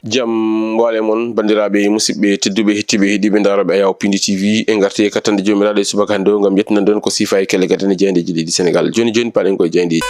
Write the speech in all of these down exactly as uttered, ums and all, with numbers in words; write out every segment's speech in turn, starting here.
Jam waale mon, banndiraaɓe, musidɓe tedduɓe, hettiiɓe, heɗiiɓe, ndaarooɓe Ayaw Pindi T V. En ngarti e kattanɗe Joomiraaɗo e subaka hannde o ngam yettinande on ko siifa e kelle gadane jaayndeeji leydi Senegal. Jooni jooni, paaɗen koye jaayndeeji.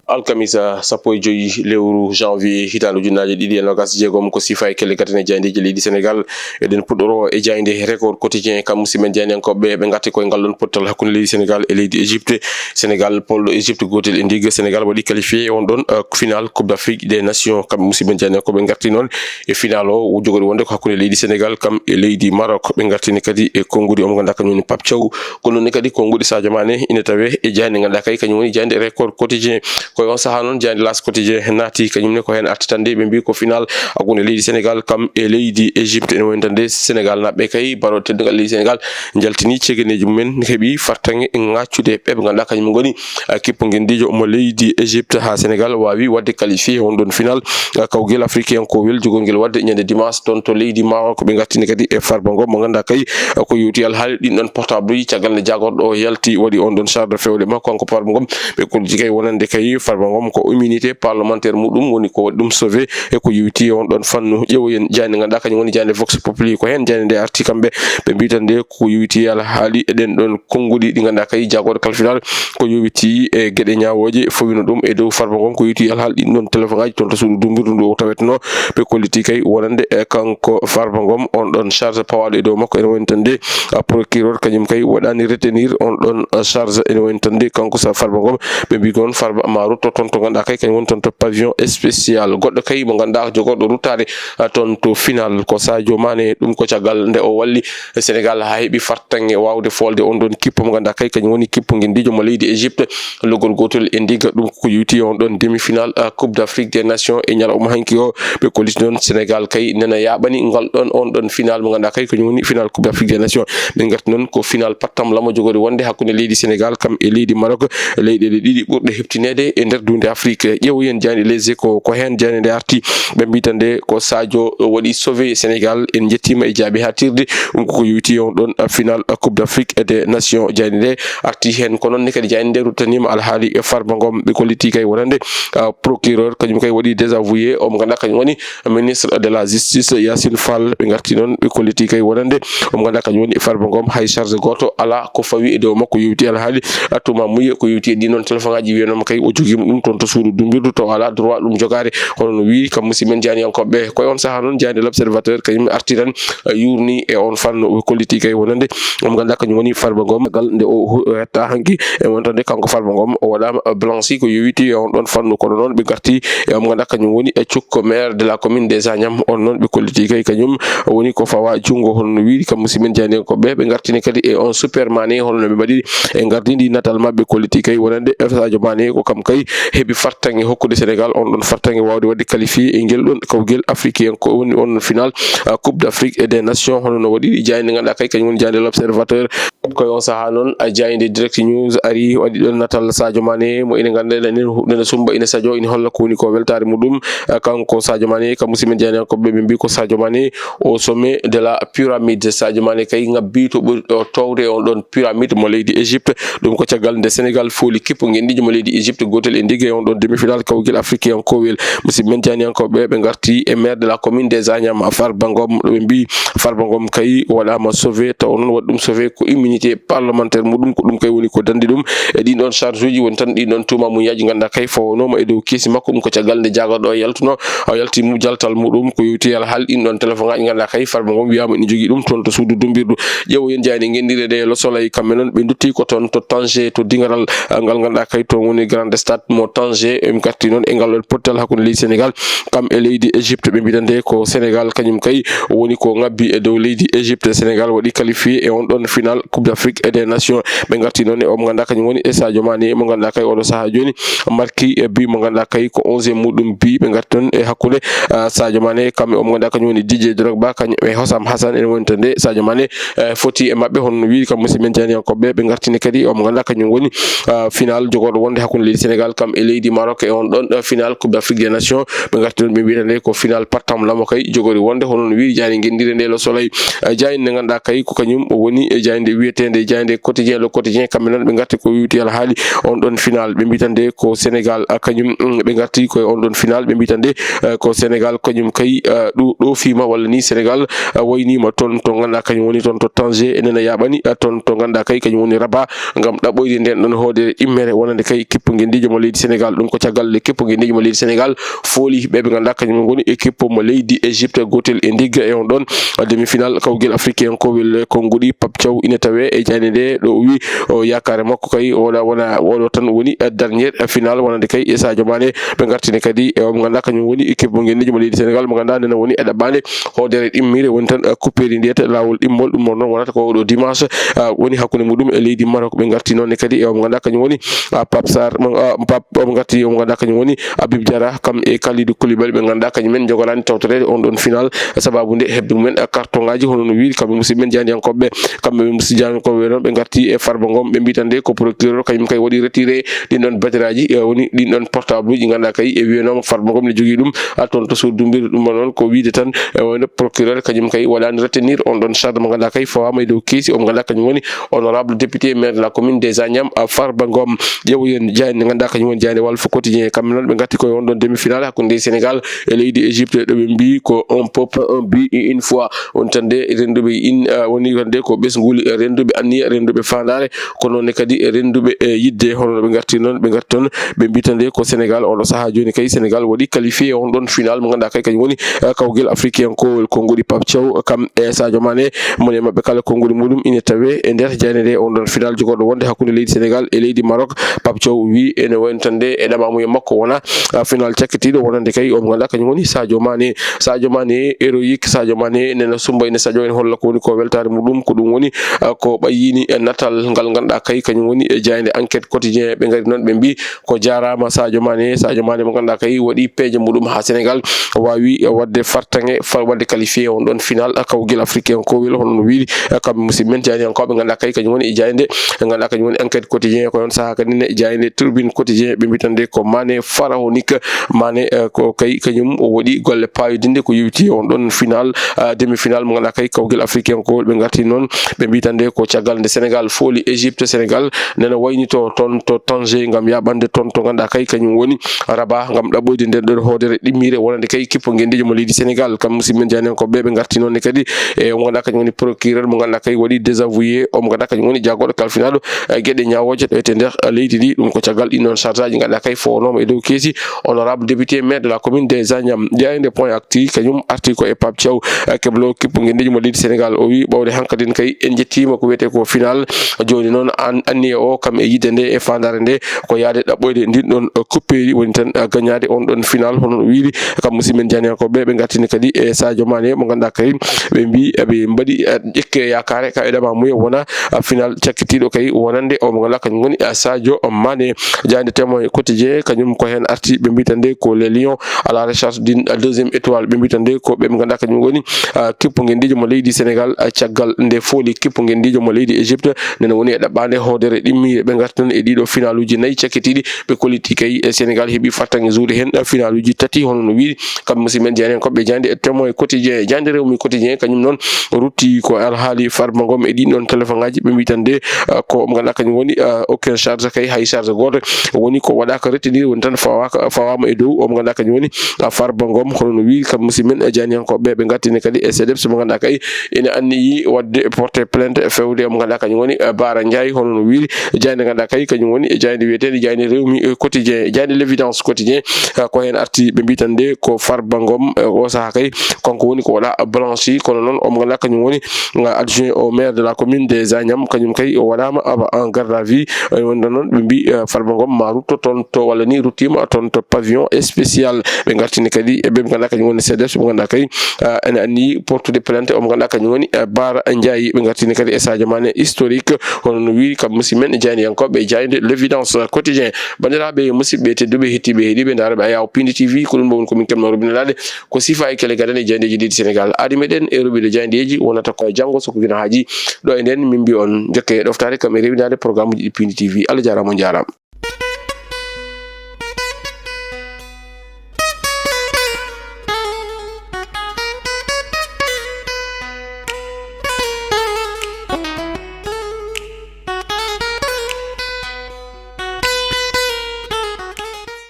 Alkamisa sappo e joy lewru janvier, hitaande ujunnaaje ɗiɗi e noogas e jeegom, ko siifa e kelle gadane jaayndeeji leydi Senegal. Eɗen puɗɗoro e jaaynde Record Quotidien, kam musidɓe men jaayndiyankooɓe, ɓe ngarti koye ngal ɗon pottal hakkunde leydi Senegal e leydi Égypte. Senegal polɗo Égypte gootel e ndiga. Senegal waɗi qualifié on ɗon, euh, final Coupe d'Afrique des Nations. Kamɓe musidɓe men jaayndiyankooɓe ngarti noon e final o, o jogori wonde ko hakkunde leydi Senegal kam e leydi Maroc. Ɓe ngartini kadi e konguɗi o mo ngannduɗaa kañum woni Pape Thiaw. Ko noon ne kadi konguɗi Sadio Mané ina tawe e jaaynde ngannduɗaa kay kañum woni jaaynde Record Quotidien. Koye on sahaa noon, jaaynde L'As Quotidien naati, kañum ne ko heen arti tan de, ɓe mbii ko final hakkunde leydi Senegal kam e leydi Égypte. Ene woni tan de, Senegal naɓɓe kay, barooɗe teddungal leydi Senegal njaltini cegeneeji mumen, heɓi fartaŋŋe ŋaaccude ɓe ɓe ngannduɗaa kañum ngoni, ah, kippu ngenndiijo mo leydi Égypte, haa Senegal waawi waɗde qualifié on ɗon final, ah, kawgel africain kowel jogorngel waɗde ñande dimanche toon to leydi Maroc. Ɓe ngartini kadi e Farba Ngom mo ngannduɗaa kay, ah, ko yowti alhaali ɗin ɗon portable uji, caggal nde jaagorɗo o yalti, waɗi on ɗon charge de fewle makko, kanko Farba Ngom. Ɓe kolliti kay wonande kay Farba Ngom ko immunité parlementaire muɗum woni ko waɗi ɗum sauvé e ko yowiti on ɗon fannu. Ƴeewoyen jaaynde ngannduɗaa kañum woni jaaynde Vox Populi, ko heen jaaynde nde arti kamɓe. Ɓe mbii tan de ko yowiti alhaali e ɗen ɗon konnguɗi ɗi ngannduɗaa kay jaagorɗo kala final ko yowiti e geɗe ñaawooje fowino ɗum e dow Farba Ngom, ko yowiti alhaali ɗin ɗon téléphone aji toon to suudu dumbirdu ndu o tawetno. Ɓe kolliti kay wonande e kanko Farba Ngom on ɗon charge pawaaɗo e dow makko ene woni tan de, ah, procureur kañum kay waɗani retenir on ɗon, ah, charge ene woni tan de kanko sa Farba Ngom. Ɓe mbii ko noon Farba ma rutto toon to ngannduɗaa kay kañum woni toon to pavillon spécial. Goɗɗo kay mo ngannduɗaa jogorɗo ruttaade, ah, toon to final ko Sadio Mané. Ɗum ko caggal nde o walli Senegal haa heɓi fartaŋŋe waawde foolde on ɗon kippu mo ngannduɗaa kay kañum woni kippu ngenndiijo mo leydi Égypte. Logol gootol e ndiga, ɗum ko yowiti on ɗon demi-finale, ah, Coupe d'Afrique des Nations e ñalawma hanki o. Ɓe kolliti noon Senegal kay nana yaaɓani ngal ɗon, on ɗon final mo ngannduɗaa kay kañum woni final Coupe d'Afrique des Nations. Ɓe ngarti noon ko final pattamlamo jogori wonde hakkunde leydi Senegal kam e leydi Maroc, leyɗeele ɗiɗi ɓurɗe heɓtineede e nder duunde Afrique. Ƴeewoyen jaaynde Les Échos, ko heen jaaynde nde arti. Ɓe mbii tan de ko Sadio waɗi sauvé Senegal. En njettiima e jaabi haatirde. Ɗum ko ko yowiti on ɗon final Coupe d'Afrique des Nations. Jaaynde nde arti heen, ko noon ne kadi jaaynde nde ruttaniima alhaali e Farba Ngom. Ɓe kolliti kay wonande, ah, procureur kañum kay waɗi désavoué o mo ngannduɗaa kañum woni ministre de la Justice, Yacine Fall. Ɓe ngarti noon, ɓe kolliti kay wonande o mo ngannduɗaa kañum woni Farba Ngom, hay charge gooto alaa ko fawi e dow makko. Yowiti alhaali, ah, tuma muye ko yowiti e ɗin noon téléphone aji, wiyanooma kay o jogiima ɗum toon to suudu dumbirdu, taw alaa droit ɗum jogaade. Hono no wiiri kam musidɓe men jaayndiyankooɓe ɓe. Koye on sahaa noon, jaaynde L'Observateur kañum arti tan, eh, yuurni e on fannu, o kolliti kay wonande o mo ngannduɗaa kañum woni Farba Ngom. Gal nde o hu-, o hetta hanki, e wonande kanko Farba Ngom o waɗaama, eh, blanchi ko yowiti e on ɗon fannu. Kono noon ɓe ngarti e o mo ngannduɗaa kañum woni e cukko maire de la commune des Agnam. On noon ɓe kolliti kay kañum woni ko fawa junngo. Hono no wiiri kam musidɓe men jaayndiyankooɓe ɓe, ɓe ngartini kadi e on Super Mané, hono no ɓe mbaɗiri e ngardindi natal maɓɓe. Kolliti kay wonande Sadio Mané ko kam kay heɓi fartaŋŋe hokkude Senegal on ɗon fartaŋŋe waawde waɗde qualifié e ngel ɗon kawgel africain ko woni on final, ah, Coupe d'Afrique et des Nations, hono no waɗiri jaaynde ngannduɗaa kay kañum woni jaaynde L'Observateur. Koye on sahaa noon, ah, jaaynde Direct News ari waɗi ɗon natal Sadio Mané mo ina ngannduɗaa ene, ene sumba, ina sajo, ina holla ko woni ko weltaare muɗum. Ah, kanko Sadio Mané, kam musidɓe men jaayndiyankooɓe ɓe mbii ko Sadio Mané au sommet de la pyramide. Sadio Mané kay ngabbi to ɓuri o towde on ɗon pyramide mo leydi Égypte. Ɗum ko caggal nde Senegal fooli kippu ngenndiijo mo leydi Égypte, gootel e ndiga e on ɗon demi-finale kawgel africain kowel. Musidɓe men jaayndiyankooɓe ɓe ngarti e maire de la commune des Agnam, Farba Ngom, ɗo ɓe mbii Farba Ngom kay waɗaama sauvé, taw noon waɗi ɗum sauvé ko immunité parlementaire muɗum, ko ɗum kay woni ko dandi ɗum e ɗin ɗon charge uji, woni tan ɗin ɗon tuuma mum yaaji ngannduɗaa kay fawanooma e dow keesi makko. Ɗum ko caggal nde jaagorɗo o yaltuno, o yalti mu jaltal muɗum ko yowti alhaali ɗin ɗon téléphone aji ngannduɗaa kay Farba Ngom wiyaama ina jogii ɗum toon to suudu dumbirdu. Ƴeewoyen jaaynde ngenndiire nde Le Soleil, kamɓe noon ɓe ndutti ko toon to Tanger, to diŋaral, ah, ngal ngannduɗaa kay toon woni Grand Stade mo Tanger. En ngarti noon e ngal ɗon pottal hakkunde leydi Senegal kam e leydi Égypte. Ɓe mbiɗa nde ko Senegal kañum kay woni ko ngabbi e dow leydi Égypte. Senegal waɗi qualifié e on ɗon final Coupe d'Afrique et des Nations. Ɓe ngarti noon e o mo ngannduɗaa kañum woni e Sadio Mané mo ngannduɗaa kay oɗo sahaa jooni marki e bi mo ngannduɗaa kay ko onzième muɗum bi. Ɓe ngarti noon e hakkunde, ah, Sadio Mané kam e o mo ngannduɗaa kañum woni Didier Drogba kañum e Hossam Hassan. Ene woni tan de Sadio Mané, eh, foti e maɓɓe, hono no wiiri kam musidɓe men jaayndiyankooɓe ɓe. Ɓe ngartini kadi o mo ngannduɗaa kañum woni, ah, final jogorɗo wonde hakkunde leydi Senegal Sénégal kam e leydi Maroc e on ɗon, eh, final Coupe d'Afrique des Nations. Ɓe ngarti ɗon, ɓe mbiyata nde ko final pattam lamo kay jogori wonde, hono no wiiri jayndi ngenndiire nde Le Soleil. Eh, jayndi nde ngannduɗaa kay ko kañum o woni, eh, jayndi wiyeteende jayndi Quotidien, Le Quotidien, kamɓe noon ɓe ngarti ko wiwti alhaali on ɗon final. Ɓe mbiyata nde ko Sénégal, eh, kañum, mm, ɓe ngarti koye on ɗon final, ɓe mbiyata nde, eh, ko Sénégal kañum kay, eh, ɗo, ɗo fiima walla ni Sénégal, eh, wayniima toon to ngannduɗaa kañum woni toon to Tanger, enen a yaaɓani, eh, toon to ngannduɗaa kay kañum woni Rabat, ngam ɗaɓɓoyde nden ɗon hoodere ɗimmere wonande kay kippu ngenndiijo mo leydi Sénégal. Ɗum ko caggal nde kippu ngenndiijo mo leydi Sénégal fooli ɓe ɓe ngannduɗaa kañum ngoni e kippu mo leydi Égypte, gootel e ndigga e on ɗon demi-finale kawgel africain kowel konnguɗi. Pape Thiaw ina tawe e jayndi nde ɗo o wi o yaakaare makko kay wona, wona oɗo tan woni dernier final wonande kay e Sadio Mané. Ɓe ngartini kadi e o mo ngannduɗaa kañum woni kippu ngenndiijo mo leydi Sénégal mo ngannduɗaa ndena woni e ɗaɓɓaande hoodere ɗimmire woni tan, eh, kuppeeri ndiyete laawol ɗimmol. Ɗum noon wonata ko oɗo dimanche, ah, woni hakkunde muɗum e leydi Maroc. Ɓe ngarti noon ne kadi e o mo ngannduɗaa kañum woni, ah, Pape Sarr, mo, ah, Pape, o mo ngarti o mo ngannduɗaa kañum woni Habib Diarra, kam e Kalidou Koulibaly, ɓe ngannduɗaa kañum en jogoraani tawtoreede on ɗon final sababu nde heɓde mumen, ah, carton ngaji hono no wiiri kamɓe musidɓe men jayniyankooɓe. Kamɓe ɓe musidɓe jayniyankooɓe noon ɓe ngarti e Farba Ngom, ɓe mbiyata nde ko procureur kañum kay waɗi retiré ɗin ɗon batteraaji, eh, woni ɗin ɗon portable uji ngannduɗaa kay e wiyanooma Farba Ngom ne jogii ɗum, ah, toon to suudu dumbiri. Ɗum noon ko wiide tan, eh, wayno procureur kañum kay waɗaani retenir on ɗon charge mo ngannduɗaa kay fawaama e dow keesi o mo ngannduɗaa kañum woni honorable député maire de la commune des Agnam, ah, Farba Ngom. Ƴeewoyen jayndi ngannduɗaa kañum woni jayndi Walf Quotidien. Kamɓe noon ɓe ngarti koye on ɗon demi-finale hakkunde Sénégal e leydi Égypte, ɗo ɓe mbii ko un peuple, un but, une foi. On tan de rennduɓe in, ah, woni tan de ko ɓesnguli rennduɓe anniya, rennduɓe faandaare, kono noon ne kadi e rennduɓe, e yiɗde. Hono no ɓe ngarti noon, ɓe ngarti toon, ɓe mbiyata nde ko Sénégal, oɗo sahaa jooni kay Sénégal waɗi qualifié on ɗon final mo ngannduɗaa kay kañum woni, eh, kawgel africain kowel konnguɗi. Pape Thiaw kam e Sadio Mané, moni e maɓɓe kala konnguɗi muɗum ina tawe e nder jayndi nde on ɗon final jogorɗo wonde hakkunde leydi Sénégal e leydi Maroc. Pape Thiaw wi ene wayno tan nde e ɗamamuya makko wona, ah, final cakkitiiɗo wonande kay o mo ngannduɗaa kañum woni Sadio Mané. Sadio Mané héroïque, Sadio Mané nena sumba ina Sadio en holla ko woni ko weltaare muɗum, ko ɗum woni, ah, ko ɓayyini e natal ngal ngannduɗaa kay kañum woni e jayndi Enquête Quotidien. Ɓe ngari noon ɓe mbii ko jaaraama Sadio Mané, Sadio Mané mo ngannduɗaa kay waɗi peeje muɗum haa Sénégal waawi waɗde fartaŋe, fa-, waɗde qualifié on ɗon final, ah, kawgel africain kowel hono no wiiri, ah, kamɓe musidɓe men jayniyankooɓe ngannduɗaa kay kañum woni e jayndi, ngannduɗaa kañum woni Enquête Quotidien, ko on sahaa kadi ne jayndi Tribune Quotidien, ɓe mbiyata nde ko Mané pharaonique. Mané, eh, ko kay kañum o waɗi golle paayodinɗe ko yowiti on ɗon final, ah, demi-final mo ngannduɗaa kay kawgel africain ko ɓe ngarti noon, ɓe mbiyata nde ko caggal nde Sénégal fooli Égypte, Sénégal nena waynito toon to Tanger ngam yaaɓande toon to ngannduɗaa kay kañum woni Rabat ngam ɗaɓɓoyde nden ɗon hoodere ɗimmire wonande kay kippu ngenndiijo mo leydi Sénégal. Kam musidɓe men jayniyankooɓe ɓe ngarti noon ne kadi e o mo ngannduɗaa kañum woni procureur mo ngannduɗaa kay waɗi désavoué o mo ngannduɗaa kañum woni jaagorɗo kalfinaaɗo, eh, geɗe ñaawooje ɗo e nder, eh, leydi ndi. Ɗum ko caggal ɗin noon charge aji ngannduɗaa kay fownooma e dow keesi honorable député maire de la commune des Agnam. Jayndi Point Actu kañum arti ko e Pape Thiaw, eh, keblo kippu ngenndiijo mo leydi Sénégal. O wi ɓawde hankadin kay en njettiima ko wiyetee ko final. Jooni noon an-, anniya o kam e yiɗde nde e faandaare nde ko yahde ɗaɓɓoyde ndin ɗon, eh, kuppeeri woni tan, eh, gañaade on ɗon final hono no wiiri. Kam musidɓe men jayniyankooɓe ɓe ngartini kadi e Sadio Mané mo ngannduɗaa kay ɓe mbii eɓe mbaɗi, eh, ƴekke yaakaare ka e ɗamamuya wona, ah, final cakkitiiɗo kay wonande o mo ngannduɗaa kañum woni, ah, Sadio Mané. Jayndi Témoin Quotidien kañum ko heen arti, ɓe mbiyata nde ko les Lions à la recherche d'une, ah, deuxième étoile. Ɓe mbiyata nde ko ɓe ngannduɗaa kañum woni, ah, kippu ngenndiijo mo leydi Sénégal, ah, caggal nde fooli kippu ngenndiijo mo leydi Égypte, nena woni e ɗaɓɓaande hoodere ɗimmire. Ɓe ngarti noon e ɗiɗo finaluuji nayi cakkitiiɗi, ɓe kolliti kay e Sénégal heɓi fartaŋŋe jouer heen, ah, finaluuji tati hono no wiiri. Kamɓe musidɓe men jeyani en koɓe jayde e Témoin Quotidien, jayde Rewmi Quotidien, kañum noon rutti ko alhaali Farba Ngom e ɗin ɗon téléphone ngaji, ɓe mbi tan de, ah, ko mo ngannduɗaa kañum woni, ah, aucun charge kay, hay charge gooto woni ko waɗaaka retenir, woni tan fawaaka, fawaama e dow o mo ngannduɗaa kañum woni, ah, Farba Ngom. Kono no wiiri kam musidɓe men jeyaniyankooɓe, ɓe ngartini kadi e CDEPS mo ngannduɗaa kay ene anniyi waɗde porte plainte fewde o mo ngannduɗaa kañum woni, ah, Bara Ndiaye. Hono no wiiri jayde ngannduɗaa kay kañum woni e jayde wiyeteende jayde Rewmi, eh, Quotidien, jayde L'Évidence Quotidien, ah, ko heen arti ɓe mbi tan de ko Farba Ngom, eh, o sahaa kay kanko woni ko waɗa blanchi, kono noon o mo ngannduɗaa kañum woni, ah, adjoint au maire de la commune des Agnam, kañum kay o waɗaama aba en garde à vue. Eh, wonde noon ɓe mbi, eh, Farba Ngom ma rutto toon to, walla ni ruttiima toon to pavillon spécial. Ɓe ngartini kadi e ɓe ngannduɗaa kañum woni CDEPS, ɓe ngannduɗaa kay, ah, ene anniyi portude plainte o mo ngannduɗaa kañum woni, eh, Bara Ndiaye. Ɓe ngartini kadi e Sadio Mané historique, hono no wiiri kam musidɓe men e jayniyankooɓe e jayde L'Évidence Quotidien. Banndiraaɓe musidɓe tedduɓe, hettiiɓe, heɗiiɓe, ndaarooɓe Ayaw Pindi T V, ko ɗum ɗo woni ko min keɓno rubinanaade ko sifa e kele gadane e jaydeeji leydi Sénégal. Aadi meɗen e ruɓiɗo jaydeeji wonata ko janngo so ko gina haaji. Ɗo e nden min mbi on jokke ɗoftaade kam e rewinaade programme uji ɗi Pindi T V. Allah jaaraama, on jaaraama.